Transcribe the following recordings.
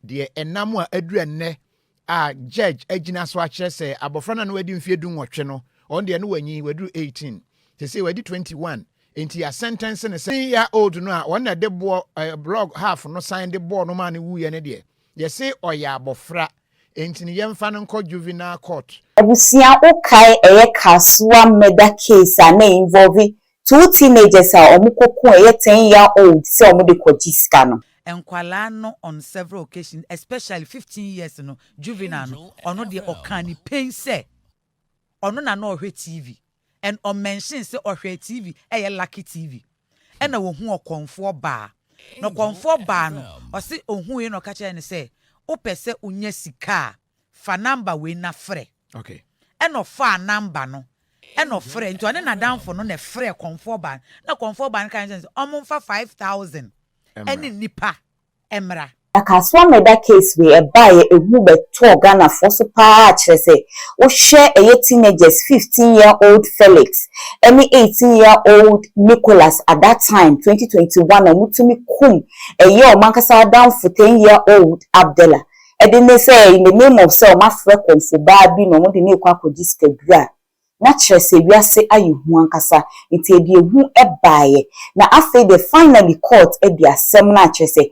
Deɛ ɛnam a aduru ɛnnɛ a judge agyina so akyerɛ sɛ abɔfra no a na wadi mfeɛ 18 no, ɔno deɛ no wanyin, waduru 18, sɛsei wadi 21, nti yɛasentence no sɛ year old no a wɔn na de boɔ block half no san de bɔɔ no maa no wuiɛ no deɛ, yɛse ɔyɛ abɔfra, nti no yɛmfa no nkɔ juvenile court. Abusua, wokae ɛyɛ Kasoa murder case a na involve two teenagers a wɔn kɔko ɛyɛ 10-year-old sɛ wɔn de kɔgye sika no? Nkwalaa no, on several occasions, especially 15 years no, juvenile no, ɔno deɛ ɔka ne pain sɛ ɔno na ɔhwɛ TV and ɔmention sɛ ɔhwɛ TV, ɛyɛ Lucky TV, ɛna ohun ɔkɔnfoɔ baa, na ɔkɔnfoɔ baa no, ɔsi ohun yi na ɔka kyerɛ no sɛ wopɛ sɛ wonya sika a, fa number wei na frɛ. Ɛna ɔfaa number no ɛna ɔfrɛ, nti ɔne n'adamfo no na ɛfrɛ kɔnfoɔ baa, na kɔnfoɔ baa no ka kyerɛ no sɛ ɔmo nfa 5,000 ɛne nipa ɛmra. Na Kasoa murder case wei ɛbaeɛ, ehu bɛtɔɔ Ghanafoɔ so paa, kyerɛ sɛ wohwɛ ɛyɛ teenagers, 15-year-old Felix ɛne 18-year-old Nicholas at that time, 2021, a wɔtumi kum ɛyɛ ɔmo ankasa adamfo 10-year-old Abdallah, ɛde ne sɛ in the name of sɛ ɔmo afrɛ kɔnfo baa bi na ɔmo de ne ekɔ akɔgye sikaduro a, na kyerɛ sɛ wiase ayɛ hu ankasa. Nti ɛde ehu ɛbaeɛ, na afei de finally court ɛde asɛm no akyerɛ sɛ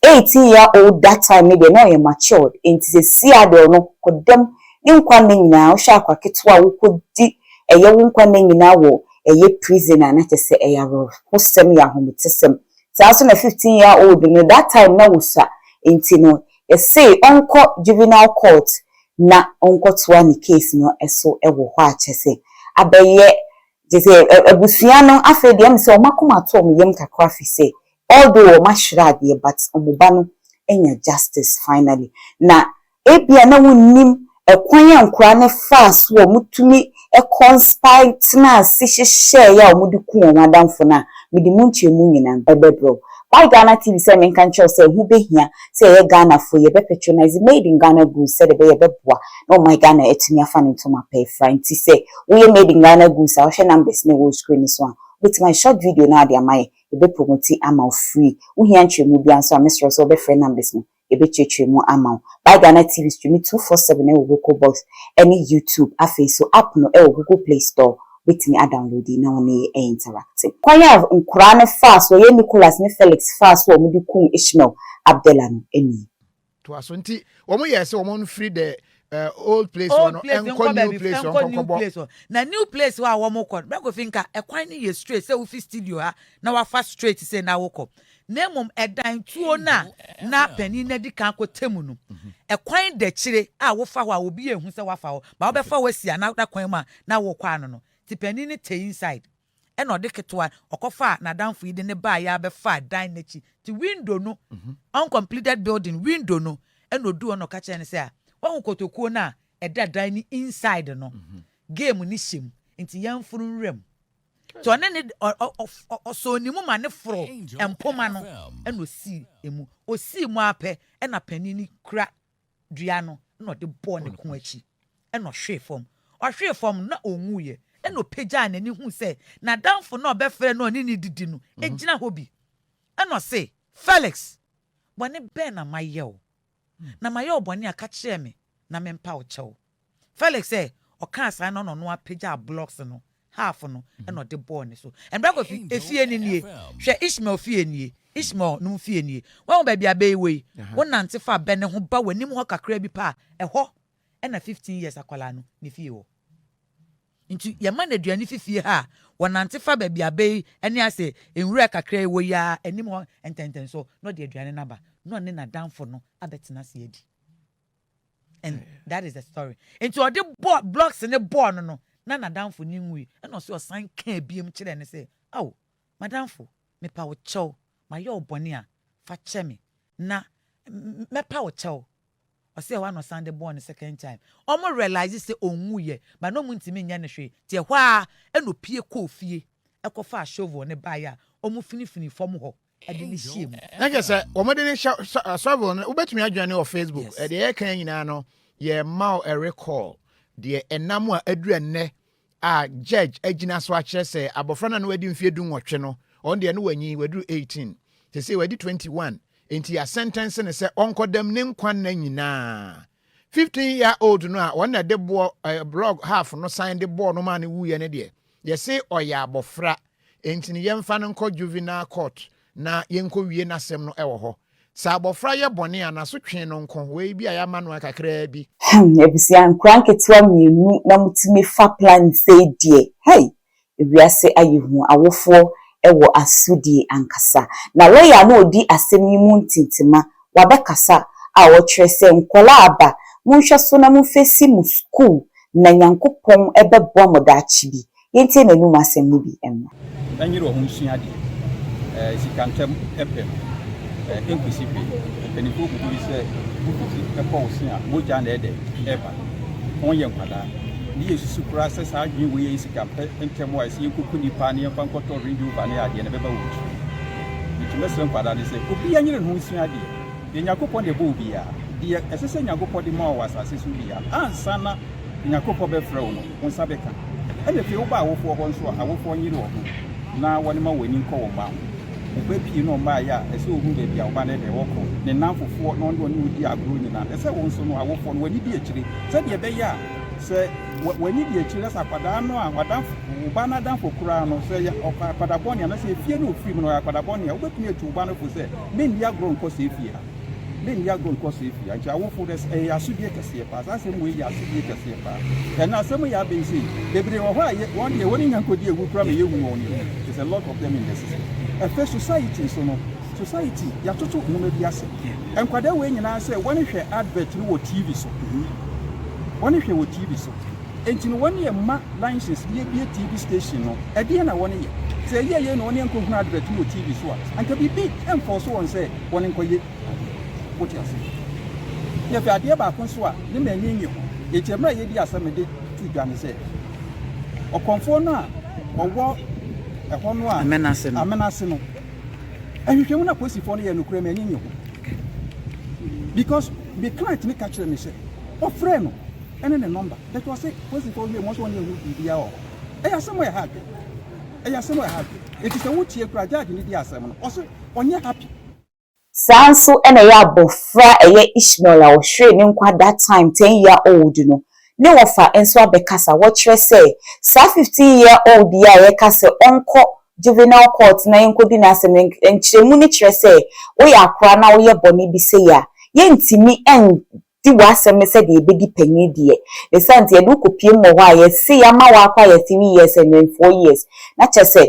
18-year-old that time ne deɛ na ɔyɛ matured, nti sɛ si a deɛ ɔno kɔdam ne nkwa nna nyinaa. Wohwɛ akwa ketewa a wokɔdi ɛyɛ wo nkwa nna nyinaa wɔ ɛyɛ prison a, na kyerɛ sɛ ɛyɛ awerɛhosɛm, yɛ ahometesɛm. Saa nso na 15-year-old no, that time na wosua, nti no yɛse ɔnkɔ juvenile court na ɔnkɔtoa ne case no ɛso ɛwɔ hɔ, a kyerɛ sɛ abɛyɛ gye sɛ abusua no afei deɛ ɛmu sɛ ɔmo akoma ato ɔmo yam kakra, fi sɛ although ɔmo ahyerɛ adeɛ, but ɔmo ba no anya justice finally. Na ebia na wonnim ɛkwan a nkwaraa no faa so a wɔtumi conspire tena ase hyehyɛeɛ a wɔde ku wɔn adamfo no a, mede mu nkyɛmu nyinaa ɛbɛbrɛ Why Ghana TV sɛ menka nkyerɛw sɛ ɛho bɛhia sɛ ɛyɛ Ghanafoɔ yɛbɛ patronize made in Ghana goods, sɛde ɛbɛyɛ bɛboa na ɔman Ghana atumi afa ne ntoma pɛɛfra. Nti sɛ woyɛ made in Ghana goods a, wohwɛ numbers na ɛwɔ screen so a, wobɛtumi ayɛ short video no ade ama yɛ, yɛbɛ promote ama wo free. Wohia nkyerɛmu bia nso a, mesrɛ sɛ wobɛfrɛ numbers no, yɛbɛkyerɛkyerɛ mu ama wo. By Ghana TV stream 247 ɛwɔ Roku box ɛne YouTube. Afei so app no ɛwɔ Google Play Store, wobɛtumi adownload na wɔne yɛ interactive. Kwan a nkoraa no faa so, ɛyɛ Nicholas ne Felix faa so a wɔde kum Ishmael Abdallah no ani. Toa so. Nti wɔn yɛ sɛ wɔn firi the old place hɔ no nkɔ new place hɔ, nkɔ new place hɔ. Na new place hɔ a wɔn kɔ no, bɛkɔ fi nka ɛkwan no yɛ straight sɛ wofi studio ha na wafa straight sɛ na wokɔ, na mmom ɛdan tuo no a na panin no adi kan kɔ tɛmu no, ɛkwan dakyire a wofa hɔ a obi ehu sɛ wafa hɔ ba, wobɛfa hɔ asi ana kwan mu a na wokɔ ano no. Ti panin no te inside, ɛna ɔde ketewa ɔkɔfa n'adamfo yi de ne baa yɛ abɛfa dan n'akyi ti window no, uncompleted building window no, ɛna odu hɔ na ɔka kyerɛ no sɛ a wɔn kotokuo no a ɛda dan no inside no, game ne hyɛ mu, nti yɛn foro nwura mu. Nti ɔne ne ɔsɔ ne mu ma ne foro mpoma no, ɛna osii emu. Osii mu apɛ, ɛna panin no kura dua no ɛna ɔde bɔɔ ne ko akyi, ɛna ɔhwee fam. Ɔhwee fam na onwuiɛ, ɛna ɔpagyaa n'ani hu sɛ n'adamfo na ɔbɛfrɛ no, ɔne ne didi no egyina hɔ bi, ɛna ɔse, "Felix, bɔne bɛn na mayɛ o? Na mayɛ wo bɔne a, ka kyerɛ me na mempa wo kyɛw." Felix sɛ ɔkaa saa na ɔno apagya blocks no half no, ɛna ɔde bɔɔ ne so. Ɛnbɛ Kofi, efie ni nie. Hwɛ, Ishmael fie nie, Ishmael no fie nie. Wɔn baabi abɛyi wɔ yi, wɔnante fa abɛ ne ho ba wɔ anim hɔ kakra bi pa a, ɛhɔ ɛna 15 years akwadaa no ne fie wɔ. Nti yɛma no aduane fifie ha a, wɔnante fa baabi abɛyi ɛne asɛ nwura kakra yi wɔ yi a anim hɔ ntɛntɛn so na ɔde aduane no aba na ɔne n'adamfo no abɛtena ase adi. And that is the story. Nti ɔde bɔɔ blocks ne bɔɔ no na n'adamfo ne nwui, ɛna ɔsɛ ɔsan kaa biem kyerɛ ne sɛ, "Awo madamfo, mepa wo kyɛw, mayɛ wo bɔne a, fa kyɛ me na mɛpa wo kyɛw." Ɔsɛ ɛhɔ ana ɔsan de bɔɔ ne second time. Ɔmo realize sɛ ɔnwuyɛ ba na ɔmo ntumi nyɛ ne hwee. Te ɛhɔ a ɛna opie kɔɔ fie ɛkɔfa shovel ne baeɛ a ɔmo finifini fam hɔ ɛde ne hyia mu. Na kyerɛ sɛ wɔmde ne hyɛ shovel no, wobɛtumi adwane wɔ Facebook. Ɛdeɛ yɛka nyinaa no, yɛma wo a recall deɛ ɛnam a aduru ɛnnɛ a judge agyina so akyerɛ sɛ abɔfra no a na wadi mfeɛ 18 no, ɔno deɛ no wanyin, waduru 18, sɛ wadi 21. Enti yɛasɛntɛnse no sɛ ɔnkɔdam ne nkwa nna nyinaa. 15 year old no a wɔn na ɛde boɔ eh, blog half no san de bɔɔ no maa no wuiɛ no deɛ, yɛse ɔyɛ abɔfra, enti no yɛmfa no nkɔ juvenile court na yɛnkɔwie n'asɛm no wɔ hɔ. Sɛ abɔfra yɛ bɔne a, n'asotwe no nko, wei bi a yɛama no kakraa bi. Hmm abusua nkura nketewa mienu na motumi fa plan sei deɛ hey Ewiase ayɛ hu, awofoɔ wɔ asodie ankasa. Na lɔya a na ɔdi asɛm yi mu ntintima, wabɛkasa a ɔkyerɛ sɛ nkwadaa aba, monhwɛ so na momfesi mo sukuu na Nyankopɔn bɛboa mo daakye bi. Yɛntie n'anum asɛm no bi mmra. Ɛnyere wɔn ho nsua adeɛ. Ɛɛ sika ntɛm pɛ no, ɛɛ ɛnkɔsi hwee. Mpanimfoɔ bu bi sɛ wofiti kɔ wo se a, mogya na ɛdɛ ɛba. Wɔn yɛ nkwadaa. Ne yɛ susu koraa sɛ saa adwene wei yɛ sika pɛ ntɛm a ɛsɛ yɛnkɔku nnipa ne yɛmfa nkɔtɔ Range Rover ne adeɛ no ɛbɛba wɔn tirim. Nti mɛsrɛ nkwadaa no sɛ obiara nyere ne ho nsua adeɛ. Deɛ Nyankopɔn na ɛbɔ obiara. Deɛ ɛsɛ sɛ Nyankopɔn de ma wo wɔ asase so biara ansa na Nyankopɔn bɛfrɛ wo no, wo nsa bɛka. Ɛna afei woba awofoɔ hɔ nso a, awofoɔ nyere wɔn ho na wɔne ma wɔn ani nkɔ wɔn mma ho. Wo ba pie na ɔmmaeɛ a, ɛsɛ sɛ ɔhu baabi a wo ba no dɛn, ɔkɔ, ne nnamfofoɔ na ɔne wɔne wɔdi agorɔ nyinaa. Ɛsɛ sɛ wo nso no, awofoɔ no, w'ani di akyire sɛdeɛ ɛbɛyɛ a sɛ w'ani di akyire na sɛ akwadaa no a w'adamfo, wo ba no adamfo koraa no, sɛ ɛyɛ akwadaa bɔne anaasɛ efie no ɔfiri mu no ɔyɛ akwadaa bɔne a, wobɛtumi atu wo ba no fo sɛ, Menni agorɔ nkɔ saa efie ha. Menni agorɔ nkɔ saa efie ha. Nti awofo no, ɛyɛ asodie kɛseɛ paa. Saa asɛm wei yɛ asodie kɛseɛ paa. Ɛnna asɛm yi abɛn sei, bebree wɔ hɔ a yɛ, wɔn deɛ wɔn nya nkɔdi awu koraa ma yɛhu wɔn yi. There's a lot of them in the system. Ɛfɛ society nso no, society yɛatoto nneɛma bi ase. Nkwadaa wei nyinaa sɛ wɔn hwɛ advert no wɔ TV so. Wɔn hwɛ wɔ TV so. Enti no wɔn yɛ mma license de abue TV station no, ɛdeɛn na wɔn yɛ? Sɛ ɛyɛɛ yei na wɔn ankɔhunu advert no wɔ TV so a, anka biribi mfɔɔso wɔn sɛ wɔn nkɔyɛ adeɛ. Wote aseɛ? Na afei adeɛ baako nso a ne m'ani nnye ho, enti mmerɛ a yɛdi asɛm mede to dwa ne sɛ, ɔkɔmfoɔ no a ɔwɔ ɛhɔ no a, Amena ase no, nhwehwɛmu no a polisifoɔ no yɛ no koraa m'ani nnye ho. Because me client no ka kyerɛɛ me sɛ, ɔfrɛɛ no ɛne ne nɔmba but ɔse polisifo wie mu ɔse ɔne ɛho biribiara wɔ hɔ. Ɛyɛ asɛm a ɛha adwene. Ɛyɛ asɛm a ɛha adwene. Enti sɛ wotie koraa judge no di asɛm no ɔse ɔnyɛ happy. Saa nso na ɛyɛ abɔfra a ɛyɛ Ishmael a ɔhweree ne nkwa that time ten year old no ne wɔfa nso abɛkasa wɔkyerɛ sɛ saa 15 year old yi a yɛka sɛ ɔnkɔ juvenile court na yɛnkɔdi n'asɛm no nkyerɛmu no kyerɛ sɛ woyɛ akora na woyɛ bɔne bi sei a yɛntumi Di w'asɛm no sɛdeɛ yɛbɛdi panin deɛ. Ne saa nti yɛde wo kɔpiem wɔ hɔ a, yɛse yɛama wo akɔ ayɛ three years and then 4 years. Na kyerɛ sɛ,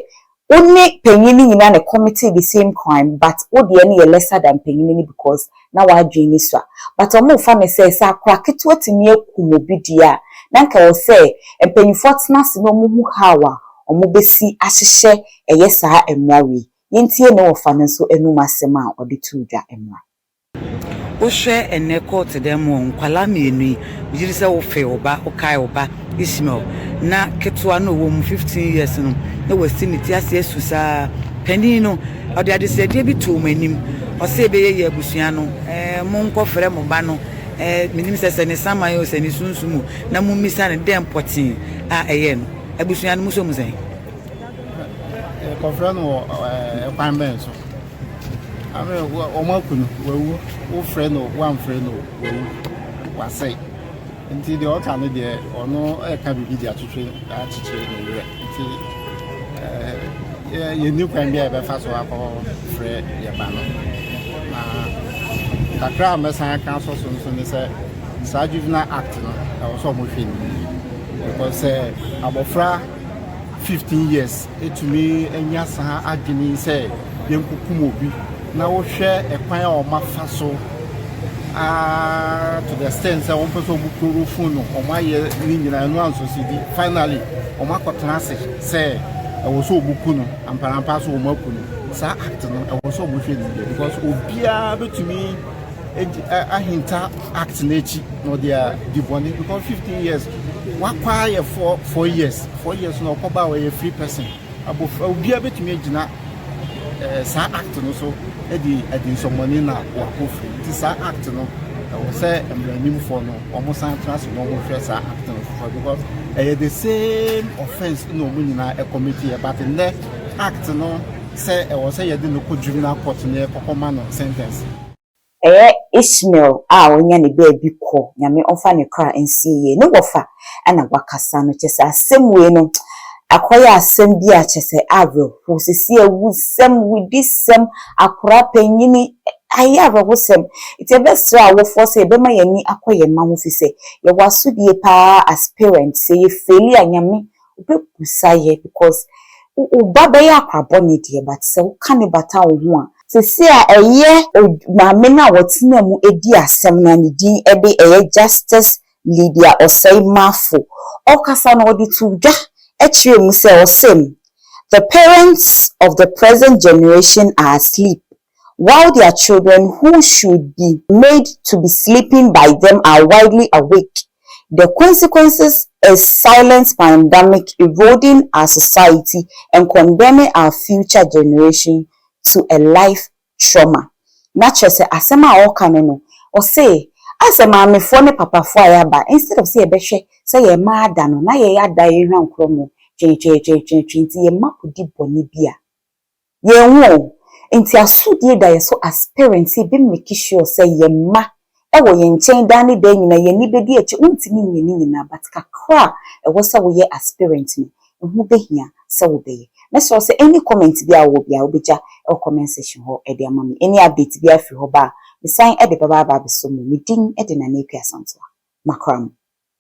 wo ne panin no nyinaa na committed the same crime but wo deɛ no yɛ lesser than panin no because na w'adwene ni sua. But wɔn mfa no sɛ, sɛ akora ketewa tumi akum obi deɛ a, na nka ɛwɔ sɛ mpanyinfoɔ tena ase na wɔn hu how a wɔn bɛsi ahyehyɛ ɛyɛ saa mmara wei. Yɛntie ne wɔfa no nso anum asɛm a ɔde too dwa mmra. Wohwɛ ɛnnɛ kɔɔto dan mu ɔ, nkwadaa mienu yi, megye di sɛ wofee wo ba, wokae wo ba Ishmael, na ketewa no a ɔwɔ mu, 15 years no, na wasi ne ti ase asu saa. Panin no, ɔde adesrɛdeɛ bi too mo anim, ɔse ɛbɛyɛ yie abusua no, ɛɛ, monkɔfrɛ mo ba no, ɛɛ, menim sɛ sɛ ne saman o, sɛ ne sunsum o, na mommisa no dɛn pɔtee a ɛyɛɛ no. Abusua no, mosɔ mu sɛn? Yɛkɔfrɛ no wɔ ɛkwan bɛn so? Ame wɔn aku no, wawu. Wofrɛ no, woamfrɛ no, wawu. Wasɛe. Nti deɛ ɔka no deɛ, ɔno ɛka biribi de atwetwe akyekyere ne werɛ. Nti yɛnni kwan bi a yɛbɛfa so akɔfrɛ yɛ ba no. Na kakra a mɛsan aka asɔ so nso ne sɛ, saa Juvenile Act no, ɛwɔ sɛ wɔhwɛ no yie. Because sɛ abɔfra 15 years etumi anya saa adwene yi sɛ yɛnkokum obi na wohwɛ ɛkwan a wɔn afa so aa to the extent sɛ wɔn pɛ sɛ wɔn chloroform no, wɔn ayɛ ne nyinaa ɛno ansosidi, finally wɔn akɔtena ase sɛ ɛwɔ sɛ wɔn ku no amparampa so wɔn aku no. Saa act no, ɛwɔ sɛ wɔn hwɛ ne yie because obiara bɛtumi ahinta act n'akyi na ɔde adi bɔne because 15 years wakɔ ayɛ 4 years, 4 years na ɔkɔba a ɔyɛ free person. Abɔfra obiara bɛtumi agyina saa act no so de adi nsɔmmɔne na wakɔ free. Nti saa act no, ɛwɔ sɛ mmaranimfoɔ no wɔn san tena ase na wɔn hwɛ saa act no foforɔ because ɛyɛ the same offence na wɔn nyinaa ɛcommit yɛ, but nnɛ act no. sɛ ɛwɔ sɛ yɛde no kɔ juvenile court na yɛkɔkɔ ma no sentence. Ɛyɛ Ishmael a wanya ne baabi kɔ, Nyame ɔmfa ne kra nsie yie, ne wɔfa na wakasa no, kyɛsɛ asɛm wei no akɔyɛ asɛm bi a kyɛsɛ awerɛho, sisi awusɛm, wudisɛm, akora panyini, ayɛ awerɛhosɛm, nti yɛbɛsrɛ awofoɔ sɛ yɛbɛma yɛn ani akɔ yɛn mma ho fisɛ yɛwɔ asodie paa as parents, sɛ yɛ faili a Nyame Wobɛbusa yɛ because wo ba bɛyɛ akora bɔne deɛ but sɛ woka ne bata wo ho a. Sesei a ɛyɛ maame no a wɔtena mu di asɛm no a ne din de ɛyɛ Justice Lydia Osei Marfo, ɔkasa no ɔde too dwa kyerɛɛ mu sɛ ɔse The parents of the present generation are asleep while their children who should be made to be sleeping by them are widely awake. The consequences is silent pandemic eroding our society and condemning our future generation to a life trauma. Na kyerɛ sɛ asɛm a ɔreka no no, ɔse asɛ maamefoɔ ne papafoɔ a yɛaba instead of sɛ yɛbɛhwɛ sɛ yɛn mma ada no na yɛn ada yɛn hwa nkorɔ mu twentwentwentwentwe nti yɛn mma kɔdi bɔne bi a Yɛn ho o. Nti asodie da yɛn so as parents sɛ yɛbɛ make sure sɛ yɛn mma wɔ yɛn nkyɛn daa ne daa nyinaa, yɛn ani bɛdi akyi. Wontumi nyɛ ne nyinaa but kakra a ɛwɔ sɛ woyɛ as parent no, ɛho bɛhia sɛ wobɛyɛ. Mɛsrɛ wo sɛ any comment biara a wowɔ biara wobɛgya wɔ comment section hɔ de ama me. Any update biara firi hɔ ba a, mesan de bɛba aba abɛsɔ mu. Me din de Nana Akua Asantewaa. Makra mo.